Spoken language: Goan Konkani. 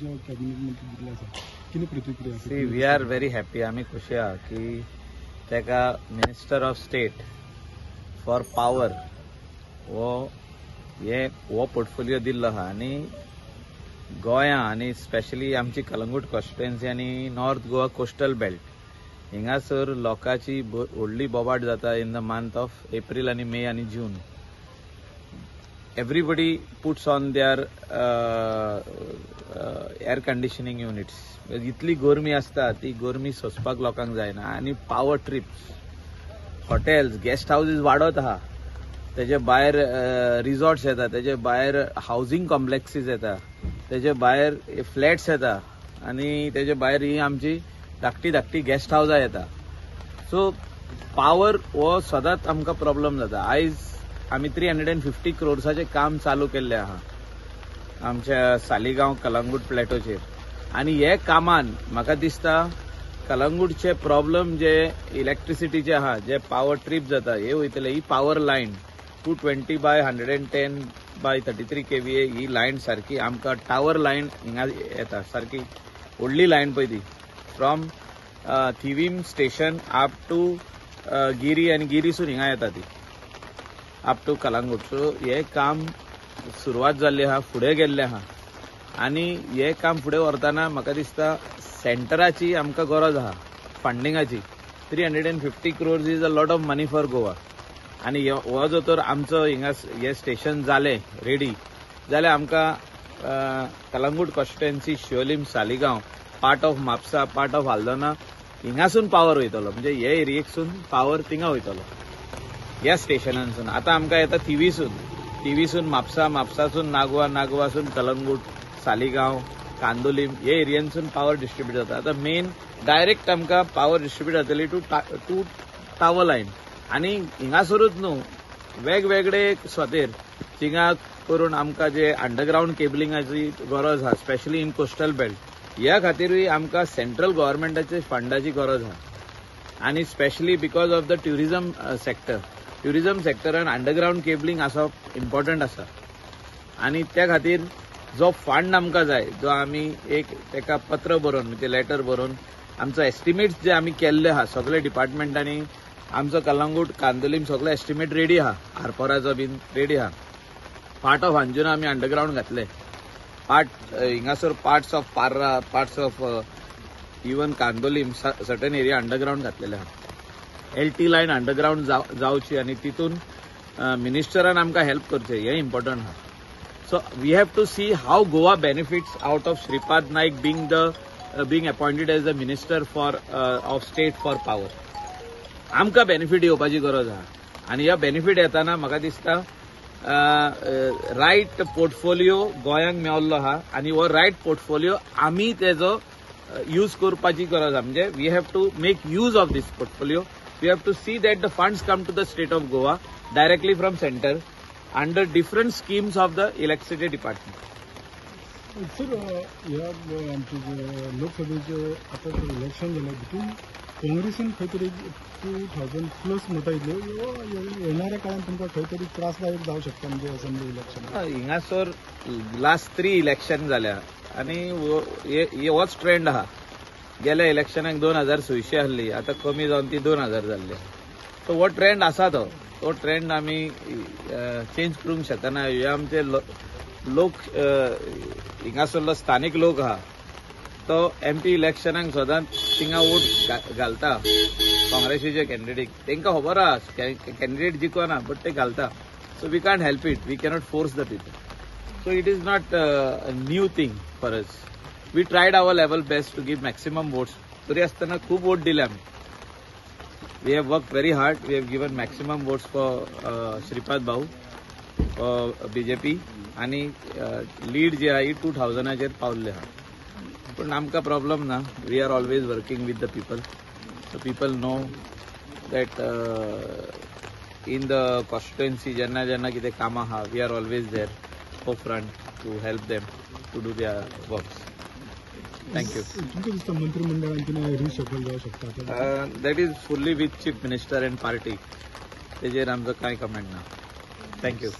कॅबिनेट मंत्री दिल्ले आसा, कितें प्रतिक्रिया? See, we are very happy. आमी खुशी आहा की ताका minister of state for power हो हे हो पोर्टफोलियो दिल्लो आहा आनी गोंया आनी स्पेशली आमची कलंगूट कॉन्स्टिट्युएन्सी आनी नॉर्थ गोवा कोस्टल बेल्ट हिंगासर लोकांची व्हडली बोबाट जाता in the month of April आनी मे आनी जून. Everybody puts on their air conditioning units. इतली गरमी आसता, ती गरमी सोंसपाक लोकांक जायना आनी power trips, hotels, guest houses वाडत आहा, तेजे भायर रिजॉर्ट्स येता, तेजे भायर हावजींग कॉम्प्लेक्सीस येता, तेजे भायर फ्लॅट्स येता आनी तेजे भायर ही आमची धाकटी धाकटी गेस्ट हावजां येता. सो पावर हो सदांच आमकां प्रॉब्लम जाता. आयज आमी 350 क्रोर्साचें काम चालू केल्लें आहा आमच्या सालिगांव कलंगूट प्लॅटोचेर आनी हे कामान म्हाका दिसता कलंगूटचे प्रॉब्लम जे इलेक्ट्रिसिटीचे आहा, जे पावर ट्रीप जाता, हे वयतले. ही power line 220 by 110 by 33 KVA ही लायन सारकी आमकां टावर लायन हिंगा येता, सारकी व्हडली लायन पळय ती from Thivim station up to Giri आनी गिरीसून हिंगा येता ती अप टू कलंगूट. सो हे काम सुरवात जाल्ली आहा, फुडें गेल्लें आहा आनी हे काम फुडें व्हरतना म्हाका दिसता सेंटराची आमकां गरज आहा फंडिंगाची. 350 crores is a lot of money for Goa आनी हो जो तर आमचो हिंगा हे स्टेशन जालें रेडी जाल्यार आमकां Calangute constituency, Siolim, Saligao, part of Mapusa, part of Aldona हिंगासून power वयतलो. म्हणजे हे एरियेकसून पावर थिंगा वयतलो ह्या स्टेशनांसून. आतां आमकां येता थिवीसून, थिवीसून म्हापसा, म्हापसासून नागवा, नागवासून कलंगूट, सालिगांव, कांदोलीम हे एरियनसून पावर डिस्ट्रीब्यूट जाता. आतां मेन डायरेक्ट आमकां पावर डिस्ट्रीब्यूट जातली टू टावर लायन आनी हिंगासरूच न्हू, वेगवेगळे सुवातेर थिंगा करून आमकां जे अंडरग्रावंड केबलिंगाची गरज आहा, स्पेशली इन कोस्टल बेल्ट, ह्या खातीरूय आमकां सेंट्रल गव्हर्मेंटाचे फंडाची गरज आहा. आनी specially because of the tourism sector, tourism सेक्टरान underground cabling आसप इम्पॉर्टंट आसा आनी त्या खातीर जो फंड आमकां जाय, जो आमी एक तेका पत्र बरोवन, म्हणजे लेटर बरोवन आमचो एस्टिमेट्स जे आमी केल्ले आहा सगळे डिपार्टमेंटांनी, आमचो कलंगूट, कांदोलीम सगळे एस्टिमेट रेडी आहा, आरपोराचो बीन रेडी आहा. पार्ट ऑफ अंजुना आमी अंडरग्रावंड घातले, part हिंगासर parts of Parra, parts of even Candolim, certain area underground घातलेले आहा. एल टी लायन अंडरग्रावंड जावची आनी तितून मिनिस्टरान आमकां हेल्प करचें हें इम्पॉर्टंट आहा. So we have to see how Goa benefits out of Shripad Naik being appointed as the minister for of state for power. आमकां बेनिफीट येवपाची गरज आहा आनी ह्या बेनिफीट येताना म्हाका दिसता रायट पोर्टफोलियो गोंयांक मेवल्लो आहा आनी हो रायट पोर्टफोलियो आमी तेजो यूज करपाची गरज आहा. म्हणजे we have to make use of this portfolio. We have to see that the funds come to the state of Goa directly from centre under different schemes of the electricity department. Sir, ह्या आमचे जे लोकसभेचे आतां इलेक्शन जालें, भितून काँग्रेसीन खंय तरी 2000 प्लस मतां येतल्यो. येणाऱ्या काळात तुमकां खंय तरी त्रासदायक जावं शकता, म्हणजे असेंब्ली इलेक्शन? हिंगासर लास्ट थ्री इलेक्शन जाल्या आनी होच ट्रेंड आहा. गेल्या इलेक्शनाक 2600 आहली, आतां कमी जावन ती 2000 जाल्ली. सो हो ट्रेंड आसा, तो तो ट्रेंड आमी चेंज करूंक शकना. हे आमचे लोक, हिंगासरलो स्थानीक लोक आहा, तो एमपी इलेक्शनाक सदांच थिंगा वोट घालता काँग्रेसीचे कॅन्डिडेट. तांकां खबर आहा कॅन्डिडेट जिखना, बट ते घालता. So we can't help it, we cannot force the people. So it is not new thing for us. We tried our level best to give maximum votes. तरी आसतना खूब वोट दिले आमी. We have worked very hard. We have given maximum votes for Shripad Bhau, BJP आनी लीड जी आहा ही 2000चार पावल्ली आहा. पूण आमकां प्रॉब्लम ना. We are always working with the people, so people know that in the constituency जेन्ना जेन्ना कितें कामां आहा, we are always there for front to help them to do their works. Thank you. तुमकां दिसता मंत्रिमंडळान कितें रिशफल जावं शकता? That is fully with chief minister and party. तेजेर आमचो कांय कमेंट ना. Thank you.